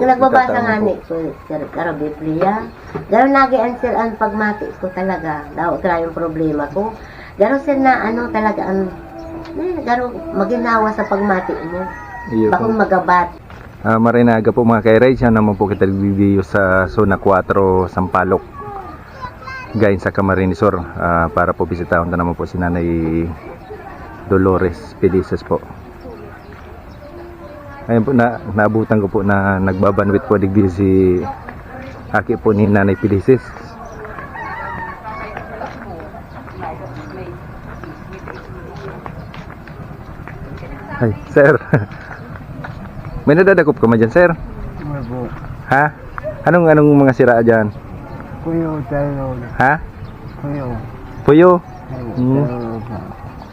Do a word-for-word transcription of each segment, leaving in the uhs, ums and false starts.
Nagbabasa nga ni ko, sir, karo Biblia. Garo nag-answer ang pagmati ko talaga. Daw, grabe yung problema ko. Garo, sir, na ano talaga ang, eh, garo maginawa sa pagmati mo. Iyo po. Bakong magabat. Ah, marinaga po, mga kairay, siya naman po kita video sa Zona kwatro, Sampaloc. Gayon sa Camarines Sur, ah, para po bisitahon ta naman po si Nanay Dolores Pilises po. Ayun po, na, naabutan ko po na nagbabanwit po digdi si aki po ni Nanay Pilises. Ay, sir. May nadadakop ka man dyan, sir? Ano po? Ha? Anong, anong mga sira dyan? Kuyo, tayo. Ha? Kuyo. Puyo? Kuyo, Hmm. tayo pa.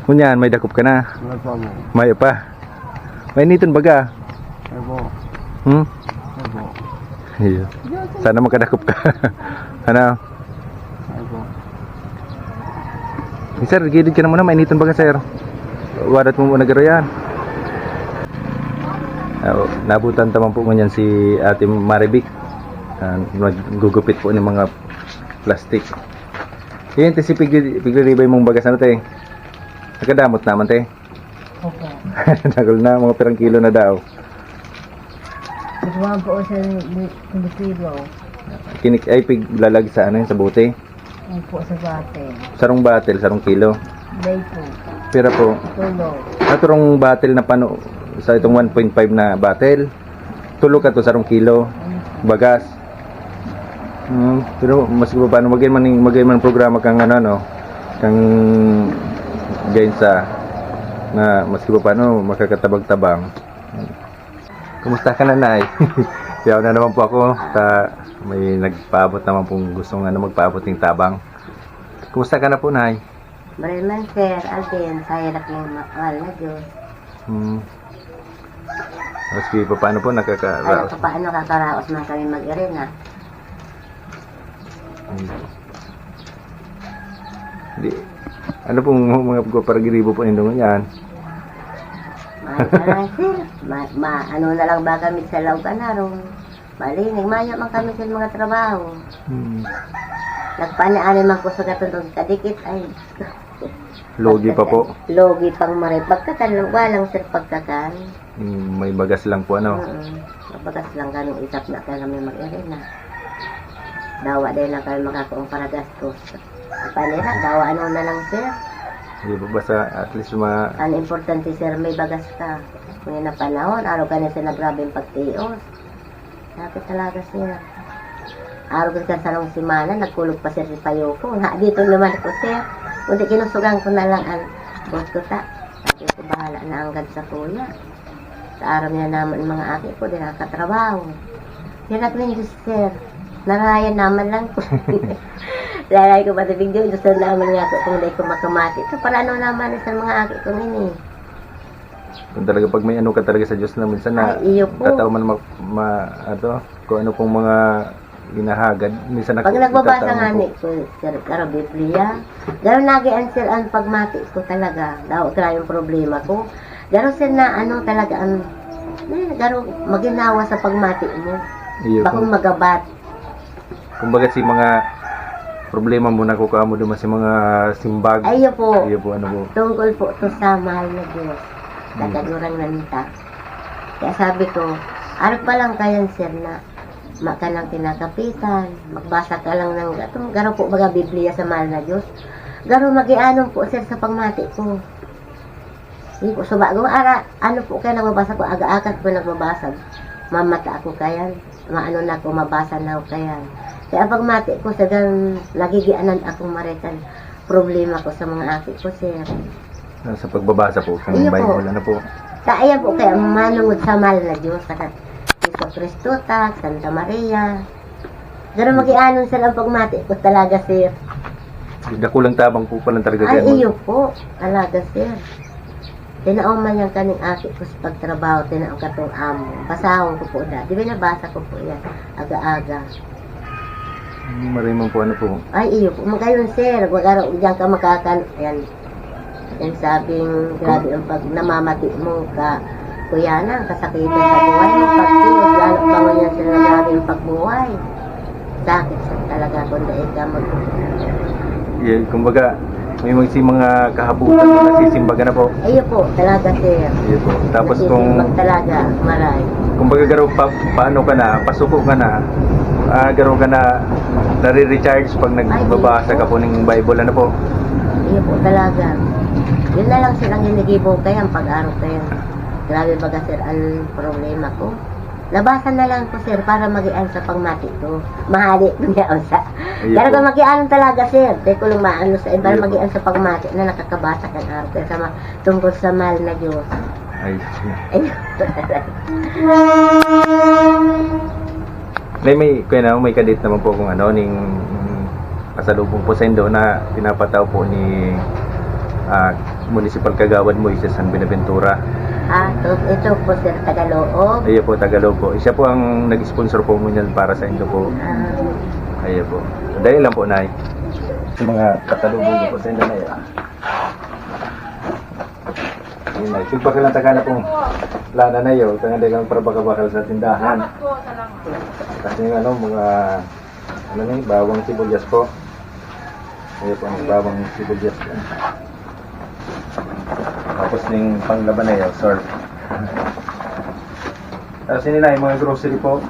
Ngunyan, may dakop ka na? Ano po? May pa. Mainiton baga? Ano po? Hmm? Ano po? Iyo. Sana makadakop ka. Ano? Ano po? Eh, sir, gilid ka na muna. Mainiton baga, sir? Wadat mo muna garo yan. Ah, oh, nabutan ta man po ngunyan si Ate Marivic. Ah, naggugupit po ng mga plastic. Yan, te, si pigli-, pigliribay mong bagas, ano, te? Nakadamot naman, te. Opo. Dagol na, mga pirang kilo na daw. Gusto po sa kumbutibo. Kinik-, ay, piglalag sa ano yun, sa bote? Opo, sa batel. Sarong batel, sarong kilo. Day po. Pira po? Tulo. Naturong batel na pano sa itong one point five na batel. Tulo ka to, sarong kilo. Bagas. Hmm, pero mas iba pa, ano, magin man, magin man programa kang ano, no? Kang Gainsa na mas iba pa, ano, makakatabang-tabang. Kumusta ka na, Nay? Siyaw na naman po ako. Ta, may nagpaabot naman pong gustong, ano, magpaabot ng tabang. Kumusta ka na po, Nay? Maray man, sir, Alden, sa hirap ng ma-, mahal na Diyos. Hmm. Maski pa paano po, Ay, nakakaraos. Paano kakaraos man kami mag-irina? Hmm. Di, ano pong mga pagpaparagiribo po nindong yan? Ma-, ma-, sir, ma-, ma-, ano na lang ba kami sa laog ka na ron? Bali, nagmayo man kami sa mga trabaho. Hmm. Nagpaani-ani man ko sa gatong kadikit, ay. Logi pa po. Logi pang maray. Pagkakan lang, walang, sir, pagkakan. Hmm, may bagas lang po, ano? Oo. May bagas lang kami, isap na kaya kami mag-irina. Dawa dahil lang kami makakuha para gastos. Panira, dawa ano na lang, sir. Di ba, basta at least ma- Ang importante, sir, may bagas ka. Ngayon na panahon, araw ka na, sir, na grabeng pagtios. Grabe talaga, sir. Araw ko sa sarong semana, nagkulog pa, sir, si payo ko. Ha, dito naman ako, sir. Kundi kinusugan ko na lang ang boss ko, ta. Sabi ko, "Bahala na ang gad sa kuya. Sa araw niya naman ang mga aki ko, di nakakatrabaho." Hirap ng Diyos, sir. Narayan naman lang ko. Lalay ko matibig Diyos, Diyos na naman nga ako kung di ko makamati. Ito, para ano naman sa mga aki ko, ini. Kung talaga, pag may ano ka talaga sa Diyos na minsan na Ay, iyo po. Tataw man ma-, ma-, ato, kung ano pong mga ginahagad, minsan Pag nag-, nagbabasa nagtataw nga po. Ni ko, sir, karo Biblia, garo nag-i-answer ang pagmati ko talaga. Daw, grabe yung problema ko. Garo, sir, na ano talaga ang, eh, garo maginawa sa pagmati mo. Iyo po. Bakong magabat. Kumbaga, si mga problema mo, nakukha mo duman sa mga simbag. Ay, iyo po. Iyo po, ano po. Tungkol po to sa mahal na Diyos. Hmm. Nagkagurang na nita. Kaya sabi ko, "Arog pa lang kayan, sir, na ma ka nang kinakapitan. Magbasa ka lang ng, atong garo po baga Biblia sa mahal na Diyos." Garo magianon po, sir, sa pagmati ko. Hindi ko suba ko, ara, ano po kaya nagbabasa ko, aga-aga ko nagbabasa. Mamata ako kayan, maano na ako, mabasa na ako kayan. Kaya pag mati ko, sagang nagigianan akong maritan, problema ko sa mga aki ko, sir. Ah, sa pagbabasa po, sa Iyo po. Bible, ano po? Sa, ayan po, kaya manungod sa mahal na Diyos, sa Jesu Cristo, ta, Santa Maria. Pero magianon sila ang pagmati ko talaga, sir. Dakulang tabang po pala talaga Ay, kayo, iyo po. Talaga, sir. Tinaoman yan kaning aki ko sa pagtrabaho, tinaong katong amo. Basahon ko po da. Di ba nabasa ko po yan? Aga-aga. Hmm, marimang po, ano po? Ay, iyo po. Magayon, sir. Magaro, diyan ka makakan-, yan. Yan sabing, grabe ang pag namamati mo ka. Kuya na, ang kasakitan sa buhay mo, pagtios, lalo pa ngunyan sila grabe yung pagbuhay. Sakit sa talaga kung dahil ka mag- Yun, kumbaga, may mga, si mga kahabutan mo, nagsisimba ka na po. Ayun po, talaga, sir. Yun po. Tapos kung, Nagsisimba talaga, maray. Kumbaga, garo, pa, paano ka na, pasuko ka na, ah, garo ka na, nare-recharge pag nagbabasa ka po ng Bible, ano po? Ayun po, talaga. Yun na lang silang hinigibo kaya ang pag-aro kaya. Grabe baga, sir, ang problema ko. Nabasa na lang ko, sir, para magian sa pagmati ko. Mahali niya sa. Ayun Pero po. Kung magian talaga, sir, di ko lang maano sa iba, Ayun po. Magian sa pagmati na nakakabasa kan aro kaya sa ma- tungkol sa mahal na Diyos. Ay, Ayun. may, may, kuya na, may kadit naman po kung ano, ning pasalubong po sa indo na pinapatao po ni ah, Municipal Kagawad Moises San Buenaventura. Ah, to, ito po, sir, Tagalog. Ayun po, Tagalog po. Siya po ang nag-sponsor po ngunyan para sa indo po. Ah, Ayun po. Dahil lang po, Nay. Sa mga pasalubong po sa indo, Nay. Yun, Nay. Tigpakilala ka na po. Lana na yun. Kaya hindi kang para bakal-bakal sa tindahan. Kasi yung ano, mga, ano na yun, bawang sibuyas po. Ayun po, ang bawang sibuyas po. Tapos yung panglaban na yun, sir. Tapos yun na, yung mga grocery po.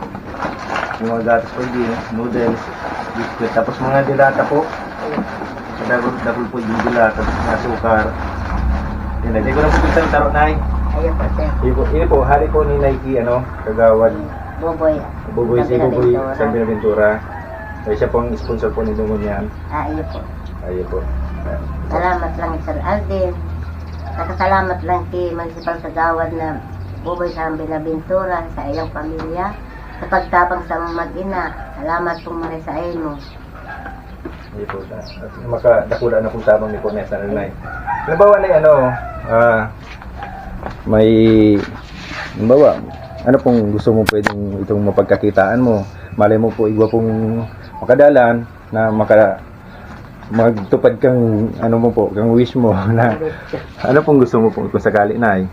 Yung mga gatas po, yung noodles, biscuit. Tapos mga dilata po. Double, double po yung dilata, tapos mga asukar. Yun na, di ko na po isang taro, Nay. Ayun po, sir. Yun po, yun po, hari po ni Nike, ano, kagawad. Boboy. Buboy, si San Buboy, Buenaventura. San Buenaventura. Ay, siya po ang sponsor po ni Dungon yan. Ah, iyo po. Ayun po. Salamat lang, Sir Alden. Nakasalamat lang kay Municipal Kagawad na Buboy San Buenaventura sa iyang pamilya sa pagtabang sa mga mag-ina. Salamat pong maray sa imo. Ayun po. Makadakula na pong tabang ni po na sa nanay. Halimbawa na ano, ah, may, halimbawa, ano pong gusto mo pwedeng itong mapagkakitaan mo? Malay mo po, igwa pong makadalan na maka, magtupad kang, ano mo po, kang wish mo na, ano pong gusto mo po kung sakali, Nay?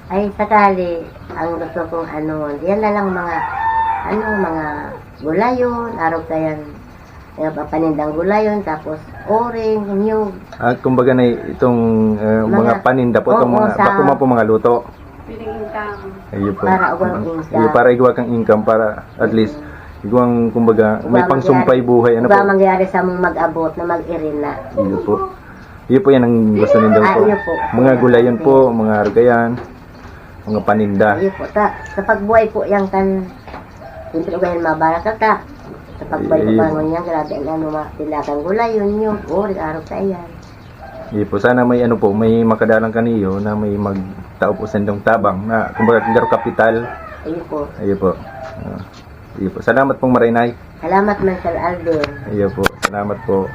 Ay, sakali, ang gusto kong ano, yan na lang mga, ano, mga gulayon, araw kayan, mga papanindang gulayon, tapos oring, niyog. At kumbaga na itong eh, mga, Mga, paninda po, itong oo, mga, sa- bako mga po mga luto. Feeling income. Ayun po. Para igwang income. Ayun, para igwa kang income, para at least igwang kumbaga may Igwang pangsumpay mangyari- buhay, ano po. Igwang mangyari sa mong mag-abot na mag-irin na. Ayun po. Yun po yan ang gusto nindo Ah, po. iyo po. Mga gulayon po, mga arugayan, mga paninda. Iyo po. Ta, sa pagbuhay po yan kan, siyempre ko yan mabarakata. Sa pagbuhay po Iyo. Bangon yan, grabe ang ano, mga tindakan gulayon, niyog, oring, araw kayan. Iyo po, sana may ano po, may makadalang kaniyo na may magtao po sa indong tabang na kumbaga garo kapital. Iyo po. Ayun po. Ah, ayun po. Salamat pong maray, Nay. Salamat man, Sir Alden. Ayun po. Salamat po.